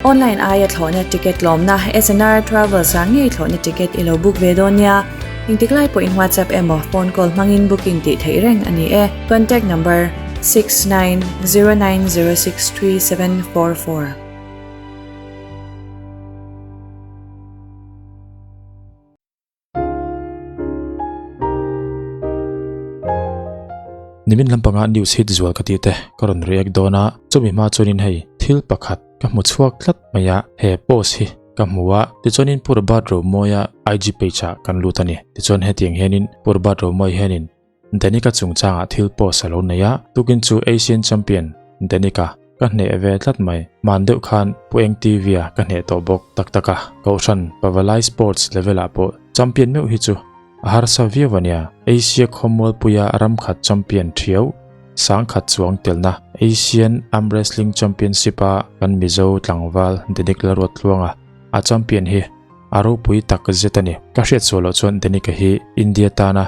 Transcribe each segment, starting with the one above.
Online aia thlawhna ticket tlawmna SNR Travels ah ngei thlawhna ticket i lo book ve dawn nia. Engtik lai pawhin WhatsApp emaw phone call hmangin booking tih theih reng a ni e. Contact number, 6909063744. Nimin lampanga news hit zual ka tih te ka rawn react dawn a, chumi hma chuanin hei thil pakhat ka hmu chhuak tlat mai a, he post hi ka hmu a, tichuanin Pu Robert Romawia IG page ah kan lut a ni. Tichuan hetiang hianin Pu Robert Romawia hianin Danica chungchangah thil post a lo nei a, tukin chu Asian champion Danica ka hneh ve tlat mai. Hman deuh khan Pu Eng TV a ka hneh tawh bawk tak tak a, Kohhran Pavalai Sports level ah pawh champion meuh hi chu a harsa viau a nia. Asia khawmualpuia ram khat champion thiau sangkhat chuang telna Asian Arm Wrestling Championship a kan Mizo tlangval Denic Laruattluanga a champion hi a ropui tak zet a ni. Ka hriat sual loh chuan Denic-a hi India tana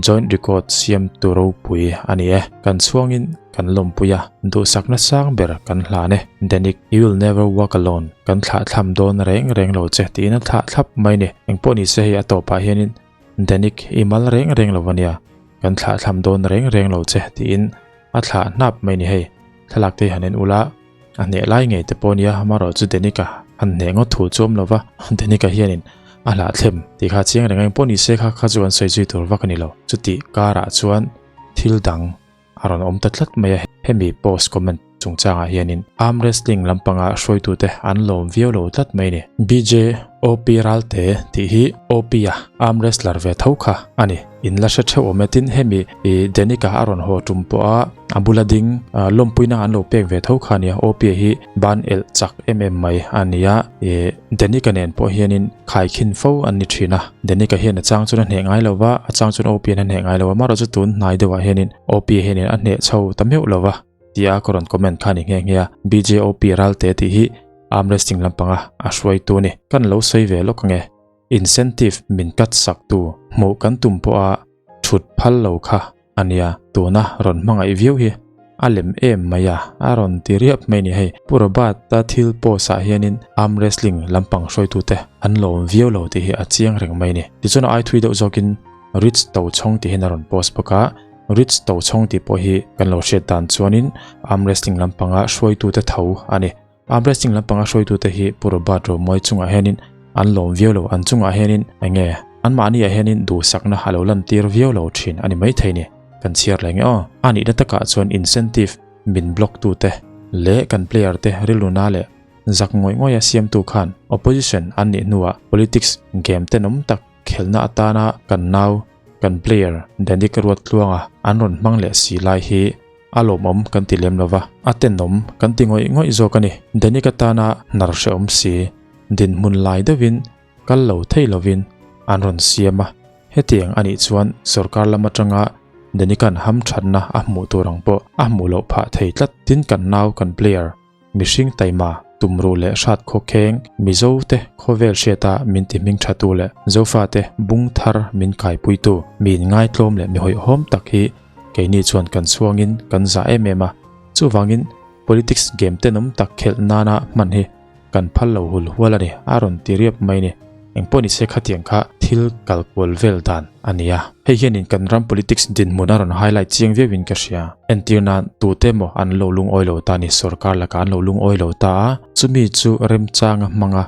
Joint record siamtu ropui a ni e. Kan chhuangin kan lawmpui a, duhsakna sang ber kan hlan e. Denic, you will never walk alone, kan thlah thlam dawn reng reng lo che tiin a thlah thlap mai ni. Engpawh ni se hei a tawpah hianin Denic i mal reng reng lo a nia, kan thlah thlam dawn reng reng lo che tiin a thlah hnap mai ni hei. Thlalak te hi han en ula, a hneh lai ngei te pawh nia amarawh chu Denic-a han hneh ngawt thu chu awm lo va, Denic-a hianin a hlahthlem tih kha chiang reng a, engpawh ni se kha kha chu an sawi zui tur vak a ni lo. Chutih karah chuan thil dang a rawn awm ta tlat mai a, hemi post comment chungchangah hianin arm wrestling lampanga hruaitute an lawm viau lo tlat mai a ni. BJ OP Ralte tih hi OP-a arm wrestler ve tho kha a ni. In la hre theuh awm e tin hemi i Danica a rawn haw tum pawh a a bula ding lawmpuina an lo pek ve tho kha nia Opie hi ban elh chak em em mai a nia i Danica nen pawh hianin khaikhin fo an ni thin a Danica hian a chang chuan a hneh ngai lo va a chang chuan Opie an hneh ngai lo a marawh chu tun hnai deuhah hianin Opie hianin a hneh chho ta meuh lo va tia ka rawn comment kha a ni nghe nghe a BJOP Ralte tih hi arm wrestling lampanga a hruaitu a ni kan lo sawi ve lawk ange. Incentive min cut sak tu hmuh kan tum pawha thut phal lo kha a nia, tuna rawn hmangaih viau hi a lem em mai a, a rawn ti riap mai ni hei. Pu Robert-a thil post ah hianin arm wrestling lampang hruaitute an lawm viau lo tih hi a chiang reng mai ni. Tichuan a ai thui deuh zawkin Rich Tochhawng tih hian a rawn post bawk a, Rich Tochhawng tih pawh hi kan lo hriat dan chuanin arm wrestling lampanga hruaitute tho a ni. Arm wrestling lampanga hruaitute hi Pu Robert Romawia chungah hianin an lawm viau lo, an chungah hianin enge anmahniah hianin duhsakna a lo lantir viau lo thin a ni maithei ni, kan chhiar leh nge aw. A nihna takah chuan incentive min block tute leh kan player te rilruna leh zak ngawih ngawih a siamtu khan opposition an nih hnuah politics game tenawm tak khelna atana kan nau kan player Danick Ruattluanga an rawn hmang leh si lai hi A lawmawm kan ti lem lova, a tenawm kan ti ngawih ngawih zawk a ni. Denic atana hnar hrehawm si, dinhmun lai deuhin, kal lo thei lovin an rawn siam a. Hetiang a nih chuan sorkar lam atanga Denic-a'n hamthatna a hmuh tur ang pawh a hmuh loh phah thei tlat. Tin kan nau kan player, mihring taima, tumruh leh hrat khawkheng, Mizo te khawvel hriata min ti hming thatu leh Zofate bung thar min kaipuitu, mi inngaitlawm leh mi hawihhawm tak hi Keini chuan kan chhuangin kan zah em em a, chuvangin politics game tenawm tak khelh nana hman hi kan phal lo hul hual a ni, a rawn ti riap mai ni. Engpawh ni se khatiang kha thil kal kual vel dan a ni a. Hei hianin kan ram politics dinhmun a rawn highlight chiang viauin ka hria. Entir nan tute maw an lo lungawi lo ta ni, sorkar lakah an lo lungawi lo ta a, chumi chu remchanga hmanga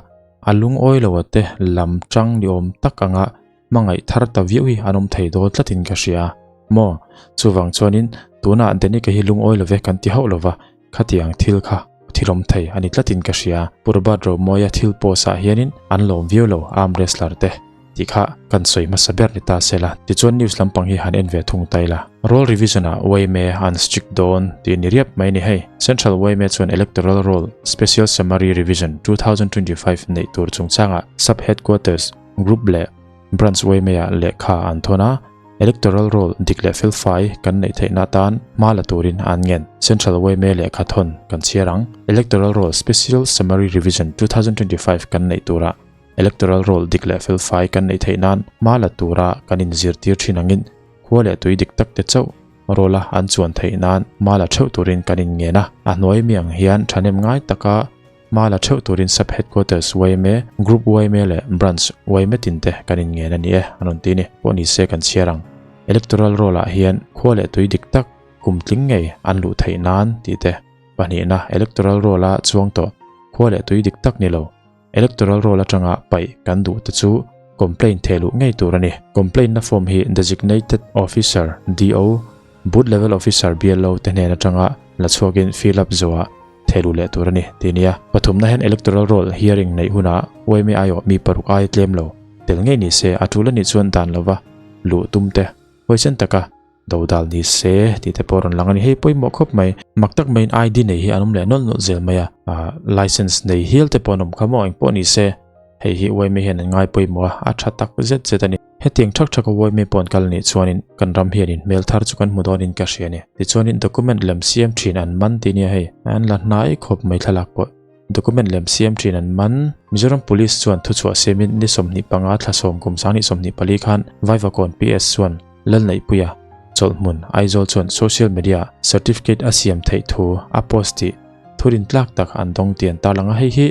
a lungawi lo a te lam tang ni awm tak anga hmangaih thar ta viau hi an awm thei dawn tlatin ka hria maw? Chuvang chuanin tunah Danica hi lungawi love kan ti hauh lova, khatiang thil kha thil awm thei a ni tlatin ka hria. Pu Robert Romawia thil post ah hianin an lawm viau lo arm wrestler te tih kha kan sawi hmasa ber ni ta sela. Tichuan news lampang hi han en ve thung ta ila. Roll revision ah yma an strict dawn tih ni riap mai ni hei. Central yma chuan Electoral Roll Special Summary Revision 2025 neih tur chungchangah Sub Headquarters Group leh Branch Waymeah lehkha an thawn a, Electoral Roll dik leh felfai kan neih theihna atan hma la turin an ngen. Central Waymay lehkha thawn kan chhiar ang. Electoral Roll Special Summary Revision 2025 kan neih turah Electoral Roll dik leh felfai kan neih theih nan hma la tura kan inzirtir thin angin khua leh tui dik tak te chauh roll-a an chuan theih nan hma la theuh turin kan inngen a. A hnuai miang hian thahnem ngai taka. Hma la theuh turin Sub Headquarters yma, Group yma leh Branch yma tin te kan inngen a ni e, an rawn ti ni. Pawh ni se kan chhiar ang. Electoral Roll ah hian khua leh tui dik tak kum tling ngei an luh theih nan tih te. Pahnihna, Electoral Roll a chuang tawh khua leh tui dik tak ni lo. Electoral Roll atanga paih kan duh te chu complaint theh luh ngei tur a ni. Complaint na form hi Designated Officer, DO, Booth Level Officer, BLO, te hnen atanga la chhuakin fill up zawhah theh luh leh tur a ni tih a nia. Pathumna hian Electoral Roll hearing neih hunah yma aiawh mi paruk ai tlem lo tel ngei ni se a tul a nih chuan dan lova luh tum te huaisen taka dodal ni se tih te pawh a rawn lang a ni. Hei pawimawh khawp mai. Mak tak maiin ID nei hi an awm leh nawlh nawlh zel mai a, license nei hial te pawh an awm kha maw engpawh ni se hei hi yma hian an ngai pawimawh a, a tha tak zet zet a ni. Hetiang thak thak a yma pawh an kal anih chuanin kan ram hianin hmel thar chu kan hmu dawnin ka hria a ni. Tichuanin document lem siam thin an man tih nia hei an la hnai khawp mai thlalak pawh. Document lem siam thin an man. Mizoram Police chuan thuchhuah siamin ni 25 thla sawm kum 2024 khan Vaivakawn PS chuan Lalneihpuia chawlhhmun Aizawl chuan social media certificate a siam theih thu a post tih Thurin tlak tak an dawng tih an tarlang a, hei hi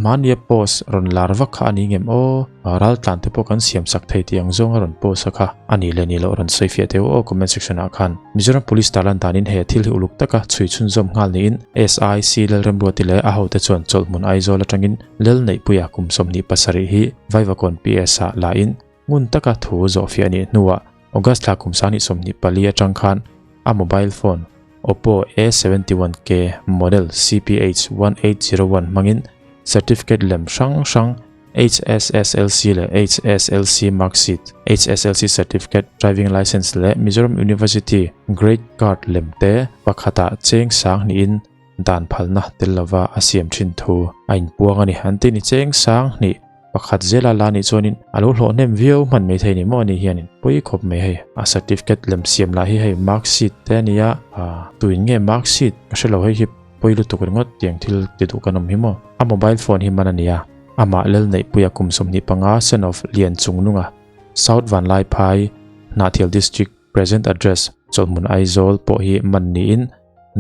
mahnia post rawn lar vak kha a ni ngem aw, raltlan te pawh kan siam sak thei tih ang zawng a rawn post a kha a nih leh nih loh rawn sawi fiah teh u aw comment section ah khan. Mizoram Police tarlan danin he thil hi uluk taka chhui chhunzawm nghal niin SIC Lalremruati leh a hote chuan chawlhhmun Aizawl atangin Lalneihpuia kum 27 hi Vaivakawn PS ah la in ngun taka thu zawhfiah a nih hnuah August thla kum 2024 atang khan a mobile phone Oppo A71K model CPH1801 hmangin certificate lem hrang hrang HSSLC leh HSLC marksheet, HSLC certificate, driving licence leh Mizoram University grade card lem te pakhatah cheng sang hnihin dan phalna tel lova a siam thin thu a inpuang a ni. An ti ni cheng sang hnih Pakhat zela la nih chuanin a lo hlawh hnem viau hman mai thei ni maw ani hianin pawi khawp mai hei. A certificate lem siam lah hi hei mark sheet te a nia, tuin nge mark sheet ka hre lo hei hi pawi lutuk ringawt tiang thil ti duh kan awm hi maw. A mobile phone hi man a nia, amah lel neihpuia kum 25 son of Lianchungnunga, South Vanlaiphai, Hnahthial District, Present address, Chawlhmun Aizawl pawh hi man niin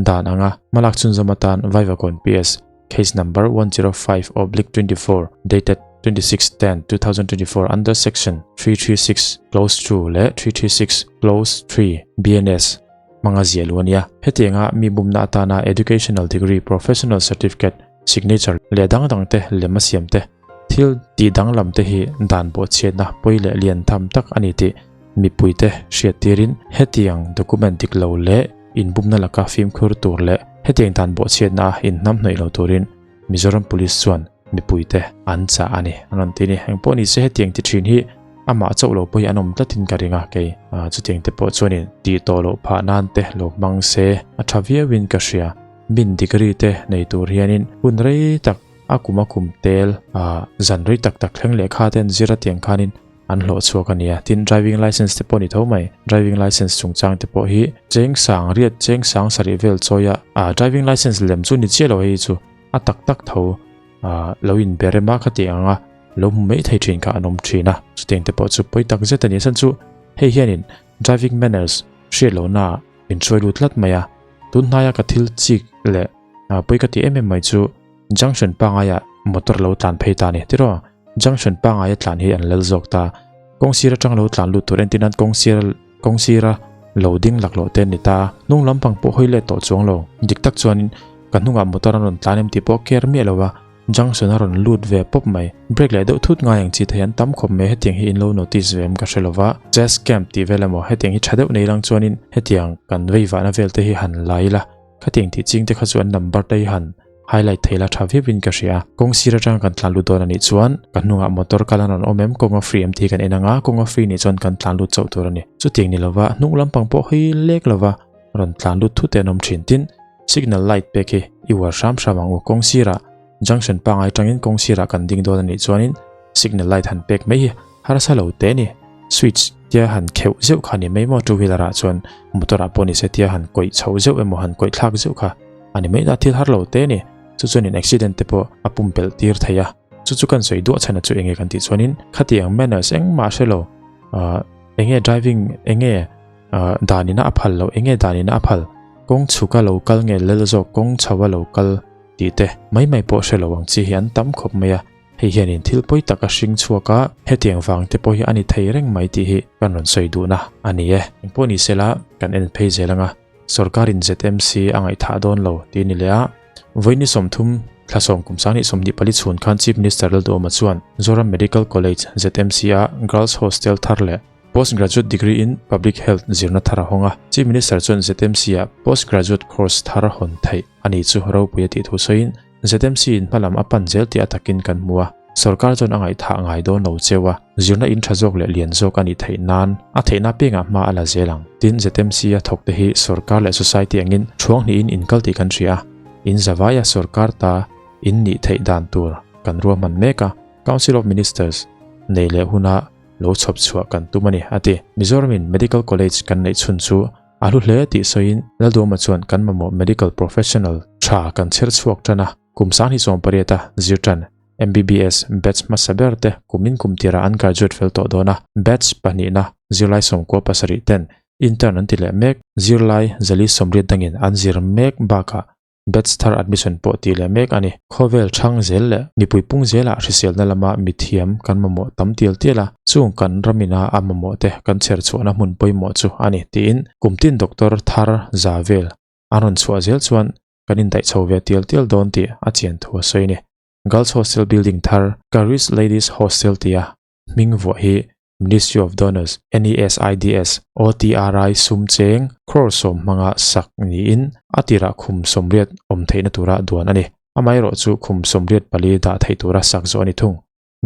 dan anga hmalak chhunzawm atan Vaivakawn PS, Case number 105/24 dated 26 10 2024 under section 336 clause 2 leh 336 clause 3 BNS hmanga ziah luh a nia. Hetianga mi bumna atana educational degree, professional certificate, signature leh dang dang te lem a siam te, thil tih danglam te hi dan bawhchhiatna pawi leh lian tham tak a ni tih mipuite hriattirin hetiang document dik lo leh inbumna laka fimkhur tur leh hetiang dan bawhchhiatna a inhnamhnawih lo turin Mizoram Police chuan mipuite an chah a ni. An rawn ti a ni. Engpawh ni se hetiang ti thin hi amah chauh lo pawh hi an awm tlatin ka ring a, kei chutiang te pawh chuanin tih tawh loh phah nan te lo hmang se a tha viauin ka hria. Min degree te nei tur hianin hun rei tak a kum a kum tel zan rei tak tak thleng lehkha te an zir a tiang khanin an hlawh chhuak a nia. Tin, driving licence te pawh a ni tho mai. Driving licence chungchang te pawh hi cheng sang riat cheng sang sarih vel chawi a, ah driving licence lem chu ni chiah lo hei chu a tak tak tho ah lo in be rem a khati ang a lo hmu mai thei thin kha an awm thin a. Chutiang te pawh chu pawi tak zet a ni. Chhan chu hei hianin driving manners hriat lohna ah min hruai lut tlat mai a. Tun hnaia ka thil chik leh pawi ka ti em em mai chu junction pangaiah motor lo tlan phei ta a ni tiraw. Junction pangaia tlan hi an lal zawk ta. Kawng sir atang lo tlan lut tur entir nan kawng sir kawng sira lo ding laklawh te an ni ta a. Hnung lampang pawh hawi let tawh chuang lo. Dik tak chuanin ka hnungah motor an rawn tlan em tih pawh care miah lo a, junction a rawn lut ve pawp mai. Brake leh deuh thut ngai ang chi thei an tam khawp mai hetiang hi in lo notice ve em ka hre lo va. Chest camp tih vel emaw hetiang hi tha deuh nei lang chuanin hetiang kan veivahna vel te hi han la ila khatiang tih ching te kha chu an number te hi han Highlight thei la tha viau in ka hria. Kawng sir atanga kan tlan lut dawn a nih chuan ka hnungah motor kal an rawn awm em kawng a free em tih hi kan en anga kawng a free nih chuan kan tlan lut chauh tur a ni. Chutiang ni lova hnung lampang pawh hawi lek lova rawn tlan lut thut te an awm thin. Tin, signal light pek hi i uar hram hram ang u. Kawng sirah junction pangai atangin kawng sirah kan ding dawn a nih chuanin signal light han pek mai hi harsa lo te a ni. Switch tia han kheuh zeuh kha a ni mai maw two wheeler ah chuan motor ah pawh ni se tia han kawih chhoh zeuh emaw han kawih thlak zeuh kha A ni mai na thil har lo te ni. Chu chuanin accident te pawh a pumpelh tir thei a. Chu chu kan sawi duah chhan a chu enge kan tih chuanin khatiang manners engmah hre lo ah enge driving enge ah danina a phal loh enge danina a phal kawng chhuka lo kal nge lel zawk kawng chho a lo kal. tih te mai mai pawh hre lo ang chi hi an tam khawp mai a, hei hianin thil pawi tak a hring chhuak a, hetiang vang te pawh hi a ni thei reng mai tih hi kan rawn sawi duhna a ni e. Engpawh ni sela kan en phei zel ang a, sorkarin ZMC a ngaihthah dawn lo tih a ni leh a, vawiin ni 30 thla sawm kum sang hnih 24 chhun khan Chief Minister Lalduhawma chuan Zoram Medical College, ZMC, a Girls Hostel thar leh Post Graduate Degree in Public Health zirna thar a hawng a, Chief Minister chuan ZMC-ah Post Graduate Course thar hawn theih a ni chu ropui a tih thu sawiin, ZMC in hmalam a pan zel tih a takin kan hmu a, sorkar chuan a ngaihthah ngai dawn lo cheu a, zirna in tha zawk leh lian zawk a nih theih nan a theihna piangah hma a la zel ang. Tin, ZMC-a thawkte hi sorkar leh society angin thuang hnihin inkal tih kan hria a, in zavaia sorkar ta in nih theih dan tur kan ruahman mek a, Council of Ministers nei leh huna lo chhawp chhuah kan tum a ni, a ti. Mizoramin Medical College kan neih chhun chu a hlu hle tih sawiin Lalduhawma chuan kan mamawh medical professional tha kan chher chhuak tan a, kum 2018 a zir tan MBBS batch hmasa ber te kumin kum tirah an graduate fel tawh dawn a, batch pahnihna zirlai 97 ten intern an ti leh mek, zirlai 480 dangin an zir mek bakah Batch thar admission pawh tih leh mek a ni. Khawvel thang zel leh mipui pung zelah hriselna lama mithiam kan mamawh tam tial tial a, chung kan ramina a mamawh te kan chher chhuahna hmun pawimawh chu a ni tiin kumtin doctor thar za vel an rawn chhuah zel chuan kan indaih chho ve tial tial dawn tih a chian thu a sawi a ni. Girls Hostel building thar Karis Ladies Hostel tia hming vuah hi Ministry of Donors, NESIDS, OTRI sum cheng crore sawm hmanga sak niin a tirah khum 80 awm theihna tura duan a ni. Amaherawh chu khum 84 dah theih tura sak zawh a ni thung.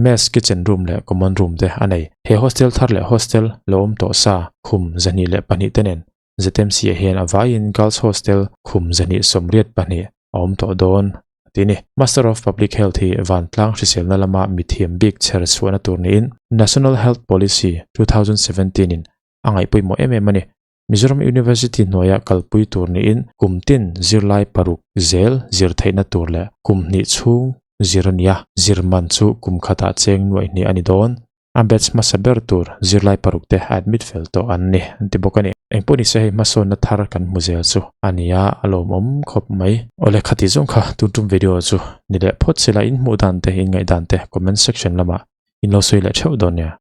Mess, kitchen room leh common room te a nei. He hostel thar leh hostel lo awm tawh sa khum 202 te nen ZMC ah hian a vaiin Girls Hostel khum 282 a awm tawh dawn a ti a ni. Master of Public Health hi vantlang hriselna lama mithiam bik chher chhuahna tur niin National Health Policy 2017 in a ngaihpawimawh em em a ni. Mizoram University hnuaia kalpui tur niin kum tin zirlai paruk zel zir theihna tur leh kum hnih chhung zir a ni a, zir man chu kum khatah cheng nuaih hnih a ni dawn. A batch hmasa ber tur zirlai paruk te a admit fel tawh an ni an ti bawk a ni. Engpawh nise hei hmasawnna thar kan hmu zel chu a nia a lawmawm khawp mai. Awle khati zawng kha tun tum video chu ni leh phawt sela in hmuh dan te in ngaih dan te comment section lamah in lo sawi leh theuh dawn nia.